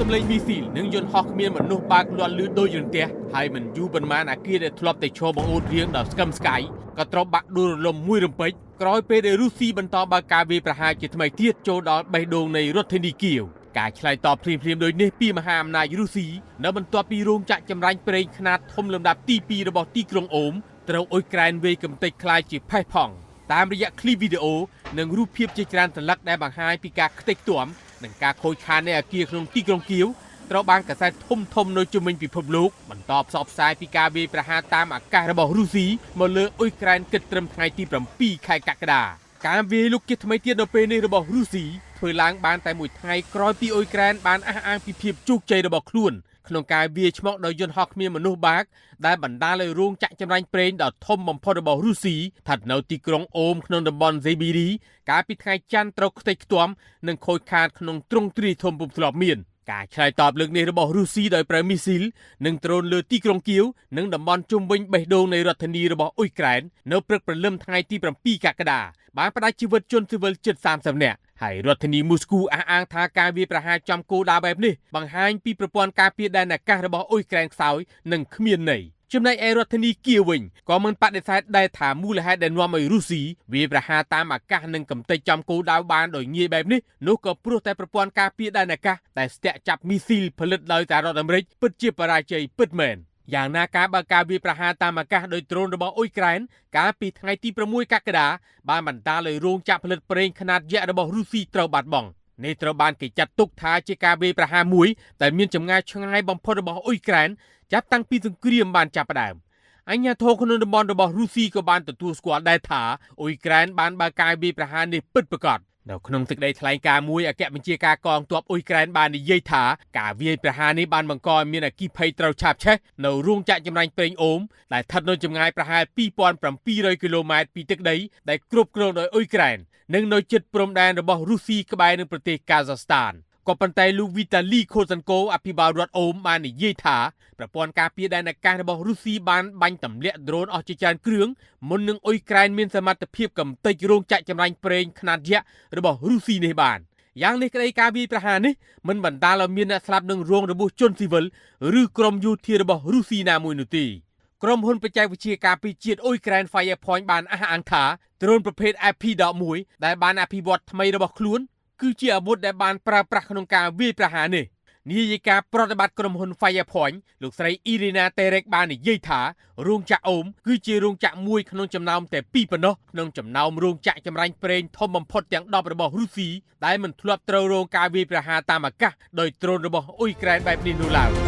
សំឡេងមីស៊ីលនិងយន្តហោះគ្មានមនុស្សបើកលាន់លឺដូចរន្ទះហើយមិនយូរប៉ុន្មានអាគារដែលធ្លាប់តែឈរបង្អួតរាងដ៏ស្កឹមស្កៃក៏ត្រូវបាក់ដួលរលំមួយរំពេចក្រោយពេលដែលរុស្ស៊ីបន្តបើកការវាយប្រហារជាថ្មីទៀតចូលដល់បេះដូងនៃរដ្ឋធានីគៀវការឆ្លើយតបភ្លាមៗដូចនេះពីមហាអំណាចរុស្ស៊ីនៅបន្ទាប់ពីរោងចក្រចម្រាញ់ប្រេងខ្នាតធំលំដាប់ទី2របស់ទីក្រុងអូមត្រូវអ៊ុយក្រែនវាយកម្ទេចក្លាយជាផេះផង់តាមរយៈឃ្លីបវីដេអូនិងរូបភាពជាច្រើនសន្លឹកដែលបង្ហាញពីការខ្ទេចខ្ទាំនិងការខូចខាតនៃអគារក្នុងទីក្រុងគៀវត្រូវបានកាសែតធំៗនៅជុំវិញពិភពលោកបន្តផ្សព្វផ្សាយពីការវាយប្រហារតាមអាកាសរបស់រុស្ស៊ីមកលើអ៊ុយក្រែនគិតត្រឹមថ្ងៃទី7ខែកក្កដាការវាយលុកជាថ្មីទៀតនៅពេលនេះរបស់រុស្ស៊ីធ្វើឡើងបានតែមួយថ្ងៃក្រោយពីអ៊ុយក្រែនបានអះអាងពីភាពជោគជ័យរបស់ខ្លួនក្នុងការវាយឆ្មក់ដោយយន្តហោះគ្មានមនុស្សបាកដែលបណ្ដាលឲ្យរោងចក្រចម្រាញ់ប្រេងដ៏ធំបំផុតរបស់រុស្ស៊ីស្ថិតនៅទីក្រុងអូមក្នុងតំបន់សេប៊ីរីកាលពីថ្ងៃច័ន្ទត្រូវខ្ទេចខ្ទាំនិងខូចខាតក្នុងទ្រង់ទ្រាយធំពុំធ្លាប់មានការឆ្លើយតបលើកនេះរបស់រុស្ស៊ីដោយប្រើមីស៊ីលនិងដ្រូនលើទីក្រុងគៀវនិងតំបន់ជុំវិញបេះដូងនៃរដ្ឋធានីរបស់អ៊ុយក្រែននៅព្រឹកព្រលឹមថ្ងៃទី7កក្កដាបានផ្ដាច់ជីវិតជនស៊ីវិលជិត30នាក់ហើយរដ្ឋធានីមូស្គូអះអាងថាការវាយប្រហារចំគោលដៅបែបនេះបង្ហាញពីប្រព័ន្ធការពារដែនអាកាសរបស់អ៊ុយក្រែនខ្សោយនិងគ្មានន័យចំណែកឯរដ្ឋធានីគៀវវិញក៏មិនបដិសេធដែរថាមូលហេតុដែលនាំឲ្យរុស្ស៊ីវាយប្រហារតាមអាកាសនិងកម្ទេចចំគោលដៅបានដោយងាយបែបនេះនោះក៏ព្រោះតែប្រព័ន្ធការពារដែនអាកាសដែលស្ទាក់ចាប់មីស៊ីលផលិតដោយសហរដ្ឋអាមេរិកពិតជាបរាជ័យពិតមែនយ៉ាងណាការបើកការវាយប្រហារតាមអាកាសដោយដ្រូនរបស់អ៊ុយក្រែនកាលពីថ្ងៃទី6កក្កដាបានបណ្ដាលឲ្យរោងចក្រផលិតប្រេងខ្នាតយក្សរបស់រុស្ស៊ីត្រូវបាត់បង់នេះត្រូវបានគេចាត់ទុកថាជាការវាយប្រហារមួយដែលមានចម្ងាយឆ្ងាយបំផុតរបស់អ៊ុយក្រែនចាប់តាំងពីសង្គ្រាមបានចាប់ផ្ដើមអាជ្ញាធរក្នុងតំបន់របស់រុស្ស៊ីក៏បានទទួលស្គាល់ដែរថាអ៊ុយក្រែនបានបើកការវាយប្រហារនេះពិតប្រាកដនៅក្នុងសេចក្តីថ្លែងការណ៍មួយអគ្គបញ្ជាការកងទ័ពអ៊ុយក្រែនបាននិយាយថាការវាយប្រហារនេះបានបង្កឲ្យមានអគ្គិភ័យត្រូវឆាបឆេះនៅរោងចក្រចម្រាញ់ប្រេងអូមដែលស្ថិតនៅចម្ងាយប្រហែល2700គីឡូម៉ែត្រពីទឹកដីដែលគ្រប់គ្រងដោយអ៊ុយក្រែននិងនៅជិតព្រំដែនរបស់រុស្ស៊ីក្បែរនឹងប្រទេសកាហ្សាស្តានក៏ប៉ុន្តែលោកវីតាលីខូសាន់កូអភិបាលរដ្ឋអូមបាននិយាយថាប្រព័ន្ធការពារដែនអាកាសរបស់រុស្ស៊ីបានបាញ់ទម្លាក់ដ្រូនអស់ជាច្រើនគ្រឿងមុននឹងអ៊ុយក្រែនមានសមត្ថភាពកម្ទេចរោងចក្រចម្រាញ់ប្រេងខ្នាតយក្សរបស់រុស្ស៊ីនេះបានយ៉ាងនេះក្តីការវាយប្រហារនេះមិនបណ្ដាលឲ្យមានអ្នកស្លាប់និងរងរបួសជនស៊ីវិលឬក្រុមយោធារបស់រុស្ស៊ីណាមួយនោះទេក្រុមហ៊ុនបច្ចេកវិទ្យាការពារជាតិអ៊ុយក្រែន Firepoint បានអះអាងថាដ្រូនប្រភេទ FP11 ដែលបានអភិវឌ្ឍថ្មីរបស់ខ្លួនគឺជាអាវុធដែលបានប្រើប្រាស់ក្នុងការវាយប្រហារនេះនាយិកាប្រតិបត្តិក្រុមហ៊ុន Firepoint លោកស្រីអ៊ីរីណាតេរ៉េកបាននិយាយថារោងចក្រអូមគឺជារោងចក្រមួយក្នុងចំណោមតែ2ប៉ុណ្ណោះក្នុងចំណោមរោងចក្រចម្រាញ់ប្រេងធំបំផុតទាំង10របស់រុស្ស៊ីដែលមិនធ្លាប់ត្រូវរងការវាយប្រហារតាមអាកាសដោយដ្រូនរបស់អ៊ុយក្រែនបែបនេះនោះឡើយ។